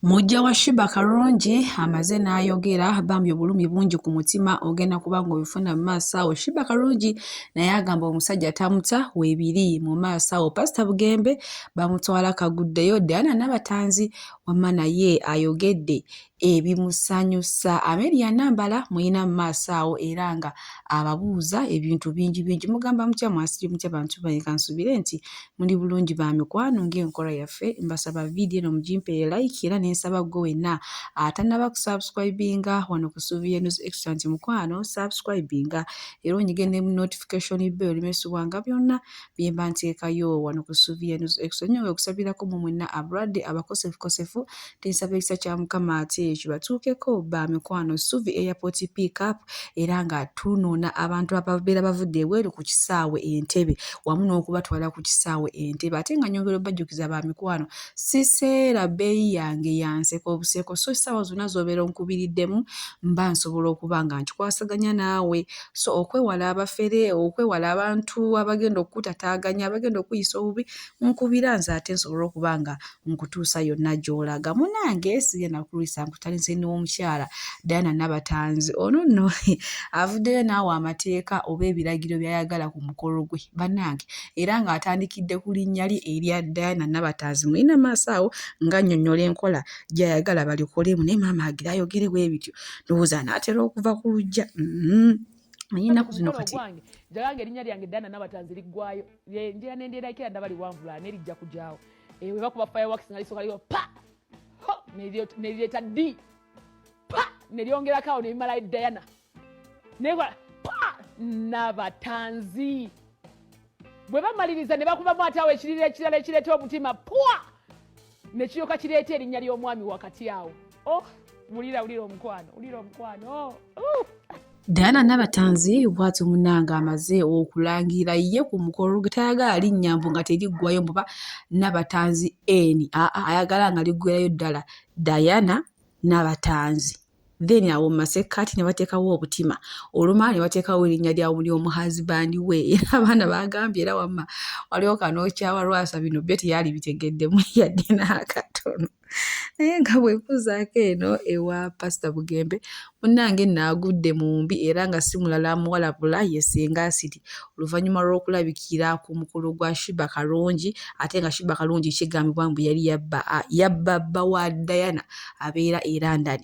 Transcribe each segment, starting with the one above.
Muggya wa Sheebah Karungi amaze n'ayogera bambi obulumi bungi ku mutima ogenda kuba ng'obifuna mu maaso awo. Sheebah Karungi naye agamba omusajja tamuta weebiri mu maaso awo. Pasita Bugembe bamutwala kaguddeyo. Diana Nabatanzi wamma naye ayogedde ebimusanyusa. Amelia Nambala muyina mu maaso awo era nga ababuuza ebintu bingi bingi. Mugamba mutya mwasibye mutya bantu bange kansubire nti muli bulungi ba mikwano ng'enkola yaffe. Mbasaba vidiyo eno mugimpeere like era ne nsaba ggwe wenna atannaba kusubscribinga wano ku Suvia News Extra nti mukwano subscribinga era onyige ne notification bell oleme subwanga byonna bye mba nteekayo wano ku Suvia News Extra. Nnyongera okusabirako mmwe mwenna abalwadde abakosefukosefu nti nsaba ekisa kya Mukama ate kibatuukeko ba mikwano. Suvi Airport Pick Up era nga tunona abantu ababeera bavudde ebweru ku kisaawe e Entebbe wamu n'okubatwala ku kisaawe e Entebbe. Ate nga nnyongera obbajjukiza ba mikwano siseera bbeeyi yange ya nseko buseko so essaawa zonna z'obeera onkubiriddemu mba nsobola okuba nga nkikwasaganya naawe. So okwewala abafere, okwewala abantu abagenda okukutataaganya, abagenda okukuyisa obubi, nkubira nze ate nsobole okuba nga nkutuusa yonna gy'olaga. Munnange sigenda kulwisa nkutandise n'omukyala Diana Nabatanzi. Ono nno avuddeyo n'awa amateeka oba ebiragiro by'ayagala ku mukolo gwe bannange era ng'atandikidde ku linnya lye erya Diana Nabatanzi. Mulina maaso awo ng'annyonnyola enkola gy'ayagala balikolemu naye maama agira ayogere bwe bityo ndowooza anaatera okuva ku luggya. Naye ennaku zino kati njagala nga erinnya lyange Diana Nabatanzi liggwayo njera nendeerakira ndaba liwanvula naye lijja kugyawo eh, webakuba fireworks nga lisooka liyo pa nerireeta d pa neryongerako awo nebimalayo Diana nekola pa Nabatanzi bwe bamaliriza ne bakubamu ate awo ekirira ekirala ekireeta omutima pwa nekiryoka kireeta erinnya ly'omwami wakati awo. Oh, wulira wulira omukwano, wulira omukwano. Oh, oh. Diana Nabatanzi bw'atyo munnange amaze okulangirira ye ku mukolo gwe tayagala linnya mbu nga teriggwayo mbu ba Nabatanzi N aa ayagala nga liggwerayo ddala Diana Nabatanzi. Then awo mu masekkaati ne bateekawo obutima olumala ne bateekawo erinnya lya ly'omuhazibandi we era abaana baagambye era wamma waliwo kanookyawa lwasa bino byo teyali bitegeddemu yadde n'akatono. Naye nga bwe nkuzaako eno ewa Pasita Bugembe, munnange nno agudde mu mbi era nga si mulala amuwalabula ye Ssenga Asidi oluvannyuma lw'okulabikira ku mukolo gwa Sheebah Karungi ate nga Sheebah Karungi kigambibwa mbu yali yabba yabba bba wa Diana abeera e London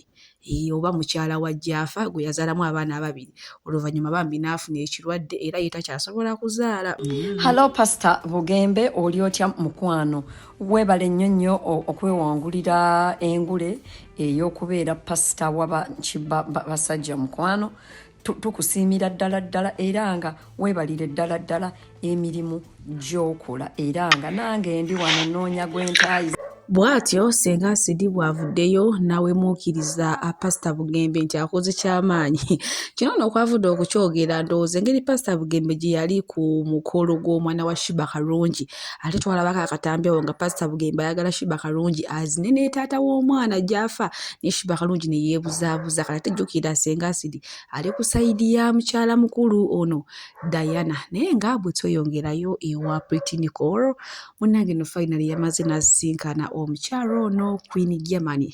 oba mukyala wa Jaafa gwe yazaalamu abaana ababiri oluvannyuma bambi n'afuna ekirwadde era ye takyasobola kuzaala. Hallo Pastor Bugembe, oli otya mukwano? Weebale nnyo nnyo okwewangulira engule ey'okubeera pasita wa basajja mukwano. Tukusiimira ddala ddala era nga weebalire ddala ddala emirimu gy'okola era nga nange ndi wano nnoonya gwe ntaayiza. Bw'atyo Ssenga Asidi bw'avuddeyo n'awemuukiriza Pasita Bugembe nti akoze ky'amaanyi. Kino nno kw'avudde okukyogera ndowooza engeri Pasita Bugembe gye yali ku mukolo gw'omwana wa Sheebah Karungi ate twalabako akatambi awo nga Pasita Bugembe ayagala Sheebah Karungi azine ne taata w'omwana gy'afa ne Sheebah Karungi ne yeebuzaabuza. Kati ate jjukira Ssenga Asidi ali ku sayidi ya mukyala mukulu ono Diana naye nga bwe tweyongerayo ewa Pretty Nicole munnange no finally yamaze n'asisinkana omukyala ono Queen Germany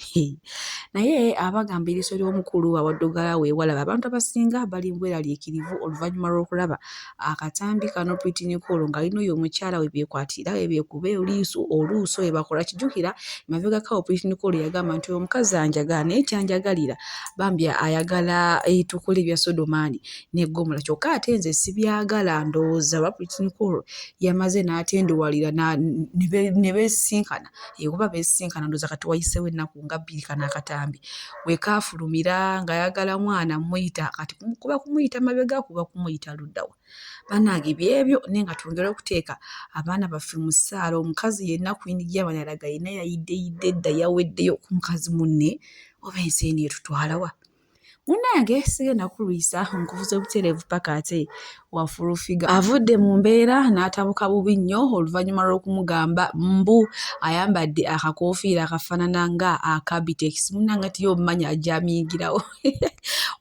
naye abagamba eriiso ly'omukulu awaddugala weewalaba abantu abasinga bali mu bweraliikirivu oluvannyuma lw'okulaba akatambi kano Pretty Nicole ng'alina oyo omukyala we beekwatira we beekuba oliiso oluuso we bakola kijjukira emabegako awo Pretty Nicole yagamba nti oyo omukazi anjagala naye kyanjagalira bambi ayagala eh, tukole ebya Sodomaani ne Ggomola kyokka ate nze sibyagala ndowooza oba Pretty Nicole yamaze n'atenduwalira ne beesisinkana eh, kuba beesisinkana ndowooza kati wayiseewo ennaku nga bbiri kano akatambi we kaafulumira ng'ayagala mwana muyita kati kuba kumuyita mabega kuba kumuyita ludda wa bannange byebyo naye nga twongere okuteeka abaana baffe mu ssaala omukazi yenna Queen Germany alaga yenna yayiddeyidde dda yaweddeyo ku mukazi munne oba ensi eno etutwala wa? Munnange sigenda kulwisa nkuvuze butereevu paka ate wa Full Figure avudde mu mbeera n'atabuka bubi nnyo oluvannyuma lw'okumugamba mbu ayambadde akakoofiira akafaanana nga aka Abitex. Munnange ati ye omumanyi ajamingirawo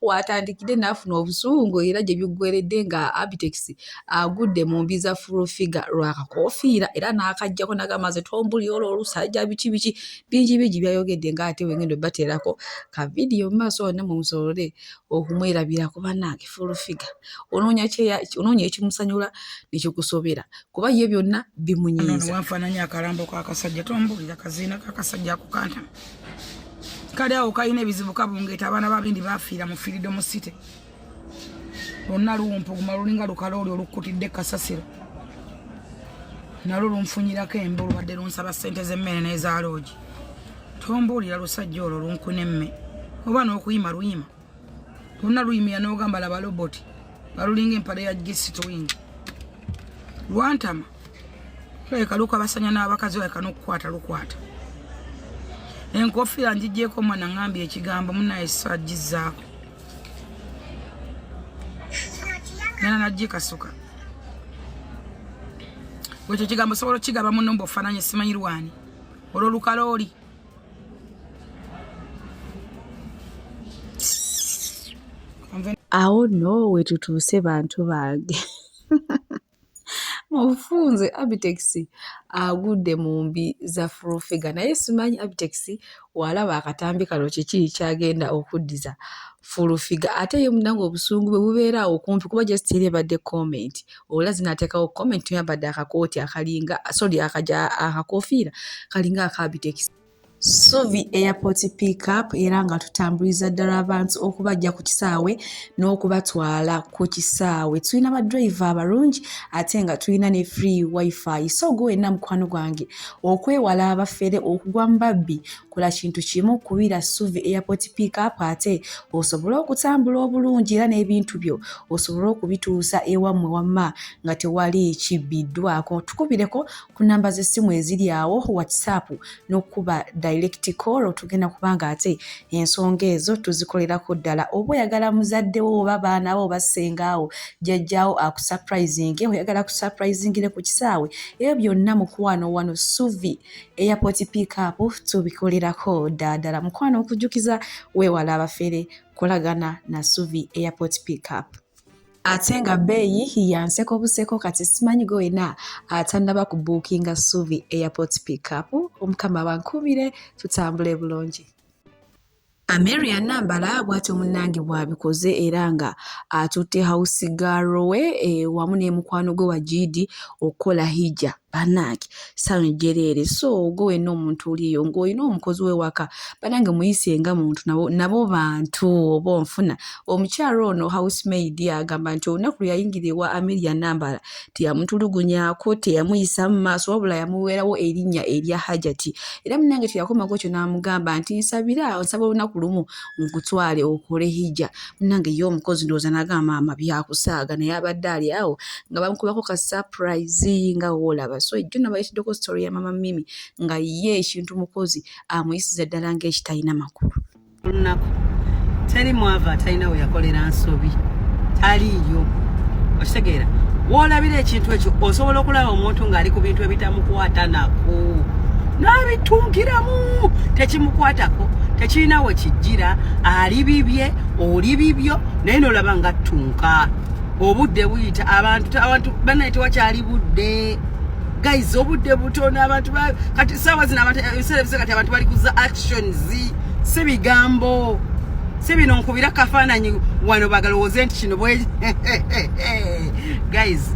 w'atandikidde n'afuna obusungu era gye biggweeredde nga Abitex agudde mu mbi za Full Figure lwa kakoofiira era n'akaggyako n'agamba nze tombulira olwo olusajja biki biki bingi bingi by'ayogedde ng'ate bwe ngenda obbateerako ka vidiyo mu maaso wonna mwe musobole okumwerabirako. Bannange Full Figure onoonya onoonya ekimusanyula ne kikusobera kuba ye byonna bimunyiiza. Wanfaananya akalambo k'akasajja tombulira kaziina k'akasajja ako kantama kali awo kalina ebizibu kabungeeta abaana babindi bafiira mu Freedom City lwonna luwumpuguma lulinga lukalooli olukkutidde kasasiro nalwo lunfunyirako embu lubadde lunsaba ssente z'emmere n'eza loogi tombuulira lusajja olwo lunkuna emme oba n'okuyima luyima lwonna luyimira n'ogamba laba loboti nga lulinga empale ya gisitwing lwantama lweka lukabasanya n'abakazi lweka n'okukwata lukwata enkofiira njigyeko omwana ngambye ekigambo munaye sagizaako nana nagikasuka ekyo ekigambo osobola okigaba muno mbu ofaananye simanyi lwani olwo lukalooli Awo nno we tutuuse bantu bange. Mu bufunze Abitex agudde mu mbi za Full Figure naye simanyi Abitex w'alaba akatambi kano kiki ky'agenda okuddiza Full Figure ate ye munnange obusungu bwe bubeera awo kumpi kuba just era ebadde comment ola zinateekawo comment oyambadde akakooti akalinga sorry akaja akakoofiira kalinga aka Abitex. Suvi Airport Pickup era nga tutambuliza ddala abantu okubajja ku kisaawe n'okubatwala ku kisaawe. Tulina ba driver abalungi ate nga tulina ne free wifi. So gwe wenna mukwano gwange okwewala abafere okugwa mu babbi kola kintu kimu kubira Suvi Airport Pickup ate osobole okutambula obulungi era n'ebintu byo osobole okubituusa ewammwe wamma nga tewali kibbiddwako. Tukubireko ku namba z'essimu eziri awo WhatsApp n'okukuba direct call tugenda kubanga ate ensonga ezo tuzikolerako ddala. Oba oyagala muzadde wo oba baana bo oba ssengaawo jjajjaawo akusurprisinge, oyagala kusurprisingire ku kisaawe, ebyo byonna mukwano wano Suvi Airport Pickup tubikolerako ddala. Mukwano okujjukiza weewala abafere kolagana na Suvi Airport Pickup. Ate nga bbeeyi ya nseko buseko kati simanyi gwe wenna atannaba kubuukinga Suvi Airport Pickup. Omukama abankuumire tutambule bulungi. Ameria Nambala bw'atyo munnange bw'abikoze era nga atutte house girl we wamu ne mukwano gwe Wajidi okukola hijja. Bannange ssanyu jjereere. So gwe wenna omuntu oli eyo ng'olina omukozi w'ewaka bannange muyise nga muntu nabo, nabo bantu oba onfuna. Omukyala ono housemaid agamba nti olunaku lwe yayingira ewa Amelia Nambala teyamutulugunyaako, teyamuyisa mu maaso wabula yamuweerawo erinnya erya Hajati. Era munnange teyakomako ekyo n'amugamba nti nsabira nsaba olunaku lumu nkutwale okole hijja. Munnange ye omukozi ndowooza n'agamba maama byakusaaga naye abadde ali awo nga bamukubako ka surprise nga w'olaba. So ejjo nabayitiddeko story ya Mama Mimi nga ye ekintu mukozi amuyisiza ddala ng'ekitalina makulu. Olunaku teri mwava atalina we yakolera nsobi, taliiyo. Okitegeera, w'olabira ekintu ekyo osobola okulaba omuntu ng'ali ku bintu ebitamukwata nako n'abitunkiramu, tekimukwatako, tekirina we kijjira, ali bibye, oli bibyo, naye n'olaba nga ttunka. Obudde buyita, abantu banaye tewakyali budde guys, obudde butono, abantu kati saawa zino abantu ebiseera ebiseera kati abantu bali kuza actions, si bigambo, si bino nkubira kafaananyi wano bagalowooze nti kino bwe guys,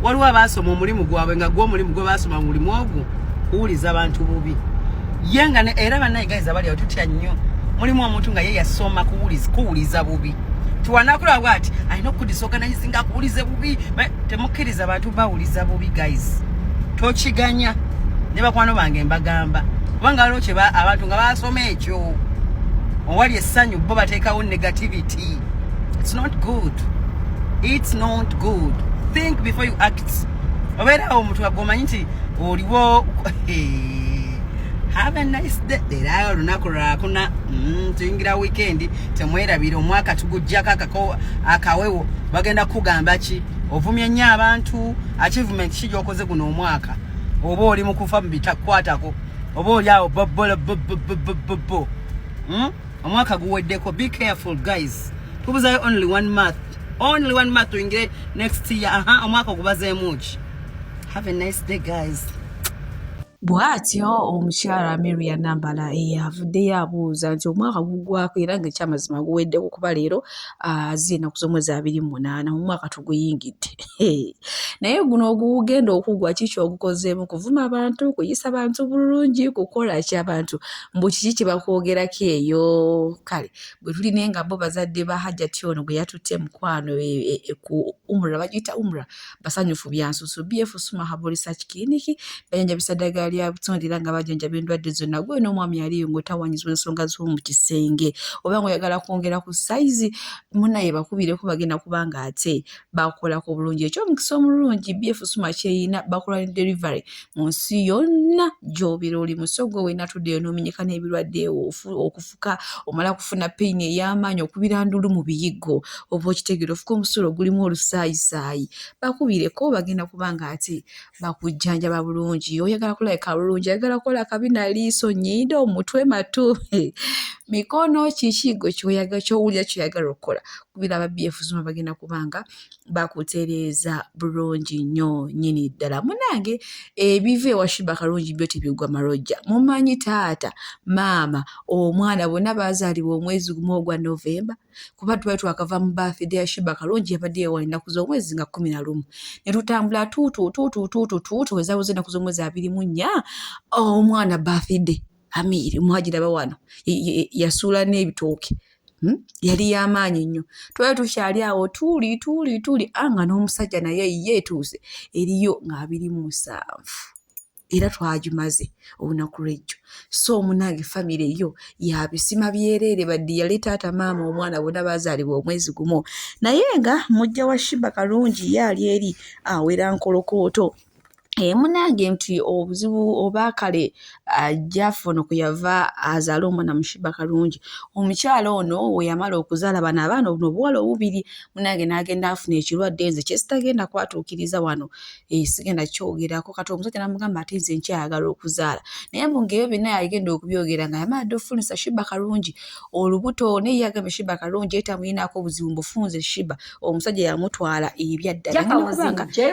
waliwo abaasoma omulimu gwabwe nga gwo omulimu gwe baasoma mulimu ogwo kuwuliza abantu bubi ye nga era bannaye guys abali awo tutya nnyo. Mulimu omuntu nga ye yasoma kuwuliza bubi, tiwanakulaba bwati alina okudisorganizinga akuwulize bubi. Temukkiriza bantu bawuliza bubi guys, tokiganya. Ne bakwano bange mbagamba kubanga waliwo kye abantu nga basoma ekyo owali essanyu bo bateekawo negativity. It's not good, it's not good. Think before you act. Obeerawo omuntu nga gwomanyi nti oliwo. Have a nice day. Era olunaku lwakuna tuyingira weekend, temwerabira omwaka tugujjako akako akawewo. Bagenda kugamba ki? Ovumye nnyo abantu, achievement ki gy'okoze guno omwaka? Oba oli mu kufa mu bitakukwatako, oba oli awo bobbolo bobobobobbo. Omwaka guweddeko. Be careful guys, tubuzayo only one month, only one month tuyingire next year. Aha, omwaka ogubazeemu ki? Have a nice day guys. Bw'atyo omukyala Miria Nambala eyavuddeyo abuuza nti omwaka guggwako era ng'ekyamazima guweddeko kuba leero ziri ennaku z'omwezi 28 omwaka tuguyingidde. Naye guno ogugenda okuggwa kiki ogukozeemu kuvuma abantu, kuyisa bantu bulungi, kukola ki abantu mbu kiki kye bakwogerako eyo? Kale bwe tuli naye nga bo bazadde ba Hajjati ono gwe yatutte mukwano ku Umrah, bagiyita Umrah, basanyufu byansusu. BF Suma Herbal Research Clinic bajanjabisa ddagala lya butonde era nga bajanjaba endwadde zonna. Gwe n'omwami aliyo ng'otawaanyizibwa ensonga z'omu kisenge oba ng'oyagala kwongera ku sayizi, munnaye bakubireko bagenda kuba ng'ate bakolako bulungi. Eky'omukisa omulungi BF Suma ky'erina bakola ne delivery mu nsi yonna gy'obeera oli mu. So gwe wenna tuddeyo n'omenyeka n'ebirwadde okufuka omala kufuna peyini ey'amaanyi okubira ndulu mu biyiggo oba okitegeera ofuka omusulo ogulimu olusaayisaayi, bakubireko bagenda kuba ng'ate bakujjanjaba bulungi. Oyagala kulabika bulungi, oyagala kukola kabina, liiso, nnyindo, omutwe, matu, mikono, kiki gwe ky'oyagala ky'owulira ky'oyagala okukola, kubira aba BF Zuma bagenda kuba nga bakutereeza bulungi nnyo nnyini ddala. Munnange ebiva ewa Sheebah Karungi byo tebigwa malojja. Mumanyi taata, maama, omwana bonna baazaalibwa omwezi gumu ogwa November kuba twali twakava mu birthday ya Sheebah Karungi yabadde ewa ennaku z'omwezi nga 11 ne tutambula tuutu tuutu tuutu tuutu we zaaweze ennaku z'omwezi 24 omwana birthday Amiri mwagiraba wano yasuula n'ebitooke. Yali y'amaanyi nnyo. Twali tukyali awo tuuli tuuli tuuli anga n'omusajja naye ye etuuse eriyo nga 27 era twagimaze olunaku lw'ejjo. So munange famire yo yabisima byereere baddi yali taata maama omwana bonna baazaalibwa omwezi gumu. Naye nga mujja wa Sheebah Karungi ye ali eri awera nkolokooto. Munange nti obuzibu oba kale Jaffa ono kwe yava azaale omwana mu Sheebah Karungi. Omukyala ono we yamala okuzaala bano abaana buno obuwala obubiri munange n'agenda afuna ekirwadde nze kye sitagenda kwatuukiriza wano sigenda kukyogerako. Kati omusajja n'amugamba ate nze nkyayagala okuzaala. Naye mbu ng'ebyo byonna yagenda okubyogera nga yamala dda okufunisa Sheebah Karungi olubuto naye ye agambye Sheebah Karungi ye tamulinaako buzibu mbu funze Sheebah omusajja yamutwala ebyaddala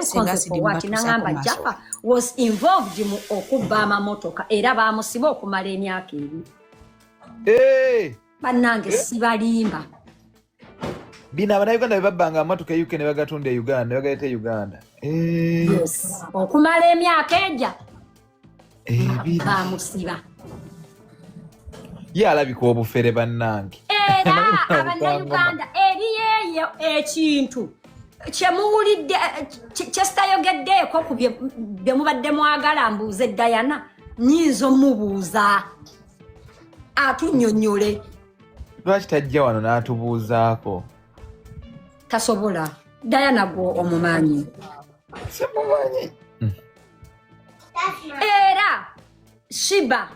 singa sidimubatuusako maaso. Was involved mu okubba amamotoka era bamusiba okumala emyaka 2. Hey! Bannange sibalimba. Bino abannayuganda bye babbanga amamotoka e UK ne bagatunda e Uganda ne bagaleeta e Uganda. Yes. Okumala emyaka egya bamusiba. Ye alabika obufere bannange. Era abannayuganda eriyo eyo ekintu kyemuwulidde kyesitayogeddeeko ku bye mubadde mwagala mbuuze Diana, nyinza omubuuza atunnyonnyole. Lwaki tajja wano n'atubuuzaako? Tasobola. Diana gwo omumanyi. Simumanyi. Era Sheebah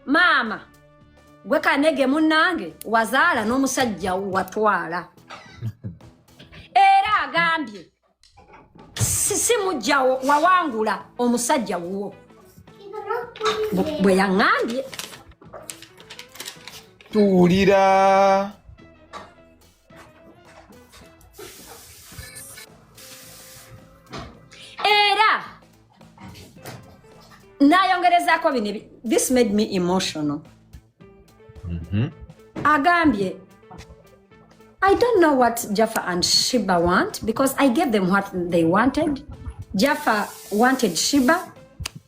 maama gwe kanege munnange wazaala n'omusajja watwala. Era agambye si mujjawo wawangula omusajja wuwo bwe yaŋŋambye. Tuwulira. Era nayongerezaako bino, this made me emotional. Agambye I don't know what Jaffa and Sheebah want because I gave them what they wanted. Jaffa wanted Sheebah.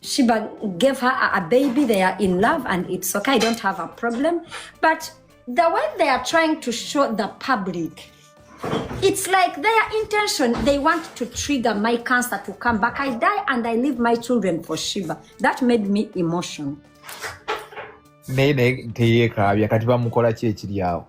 Sheebah gave her a baby. They are in love and it's okay. I don't have a problem. But the way they are trying to show the public, it's like their intention, they want to trigger my cancer to come back. I die and I leave my children for Sheebah. That made me emotional. Naye naye teyeekaabya kati bamukola ki ekiri awo?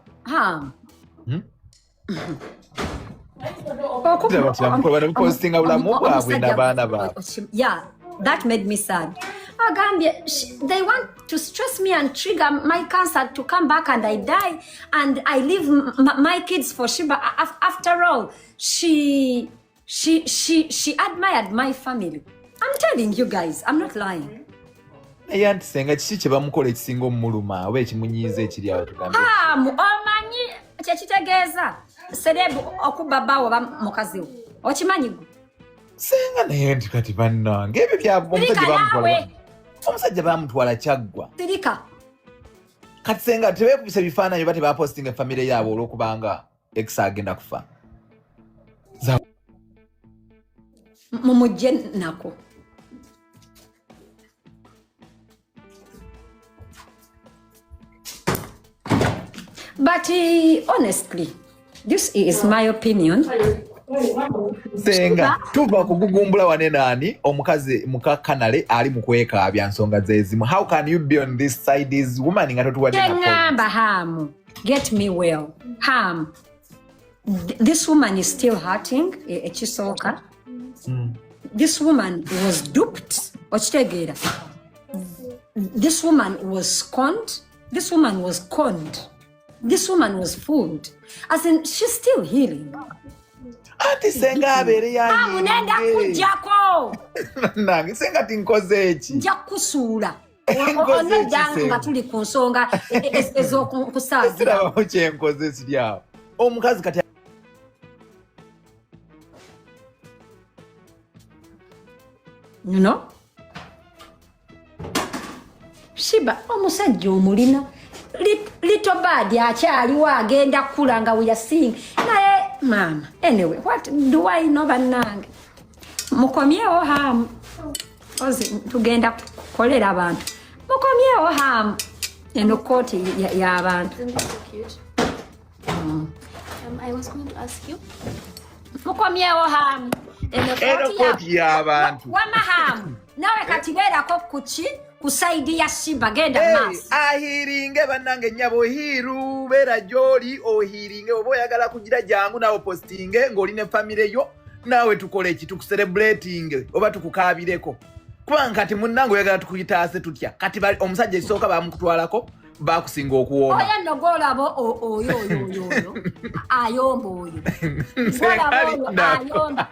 Bamupostinga bulamu bwabwe n'abaana baabwe. Yeah, that made me sad. Agambye they want to stress me and trigger my cancer to come back and I die and I leave my kids for Shiba. After all, she she she she admired my family. I'm telling you guys, I'm not lying. Naye anti senga kiki kye bamukola ekisinga omuluma oba ekimunyiiza ekiri awo tugambe? Hamu omanyi kyekitegeeza serebu okubba bbaawo oba mukazi we, okimanyi gwe? Senga naye nti kati bannange ebyo bya omusajja Sirika bamutwala naawe. Omusajja bamutwala kyaggwa. Sirika. Kati senga tebeekubisa ebifaananyi oba tebapostinga famire yaabwe olw'okubanga ex agenda kufa? Mumujje nako. But honestly, this is my opinion. Senga tuva kugugumbula wane naani omukazi muka kanale ali mu kwekaabya nsonga zezimu. How can you be on this side is woman nga totuwadde na point? Kyeŋŋamba Hamu, get me well. Ham, this woman is still hurting, ekisooka. This woman was duped, okitegeera? This woman was scorned. This woman was conned. This woman was fooled. As in, she's still healing. Anti senga abeere Hamu, nenda yanyiige. kujjako. Nange senga tinkoze eki? Nja kukusuula. Enkoze Onodda eki, nga Senga? tuli ku nsonga ez'okusaagira. Sirabawo kyenkoze kiri awo omukazi kati. You know? Shiba omusajja omulina. Little bad akyaliwo, agenda kukula nga we are seeing. Naye maama, anyway, what do I know? Bannange, mukomyewo Hamu. Ozi tugenda kukolera abantu. Mukomyewo Hamu, eno kooti y'abantu. Isn't this so cute? I was going to ask you. Mukomyewo Hamu, eno Eno kooti kooti y'abantu. Wama Hamu, nawe kati beerako kuki ku side ya Shiba, genda Hey, maaso. Ahiringe bannange nnyabo hiiru beera gy'oli ohiringe oba oyagala kugira jangu naawe postinge ng'oli ne famire yo naawe tukole eki tukucelebrating oba tukukaabireko kubanga kati munnange oyagala tukuyitaase tutya kati omusajja ekisooka bamukutwalako bakusinga okuwooma. Oyo nno gwolaba oyo oyo oyo oyo ayomba oyo gwolaba oyo ayomba.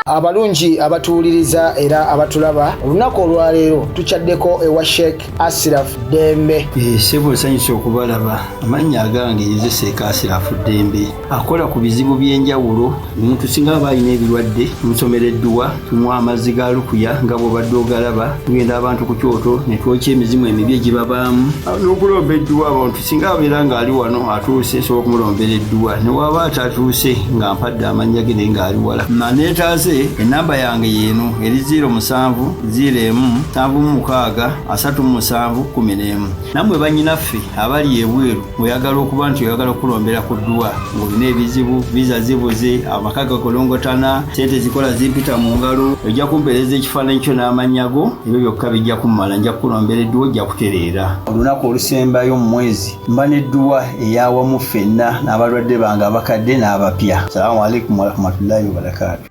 Abalungi abatuwuliriza era abatulaba, olunaku olwaleero tukyaddeko ewa Sheikh Asiraf Ddembe. Ssebo, nsanyusa okubalaba. Amannya agange nze Seeka Asirafu Ddembe, akola ku bizibu by'enjawulo. Omuntu singa aba alina ebirwadde, tumusomera edduwa, tumuwa amazzi ga lukuya nga bw'obadde ogalaba. Tugenda abantu ku kyoto ne twokya emizimu emibi egibabaamu n'okulomba edduwa. Abantu singa abeera ng'ali wano atuuse, nsobola okumulombera edduwa, ne waba atatuuse nga mpadde amannya ge naye ng'ali wala naneetaase. Enamba yange yeeno eri 07 01 76 37 11. Nammwe bannyinaffe abali ebweru, oyagala okuba nti oyagala okulombera ku dduwa ng'olina ebizibu, visa zibuze, amaka gakolongotana, sente zikola zimpita mu ngalo, ojja kumpeereza ekifaananyi kyo n'amannya go, ebyo byokka bijja kummala, nja kukulombera edduwa, ojja kutereera. Olunaku olusembayo mu mwezi mba n'edduwa eyawamu ffenna n'abalwadde bange abakadde n'abapya. Salaamu alaikum warahmatullahi wabarakaatu.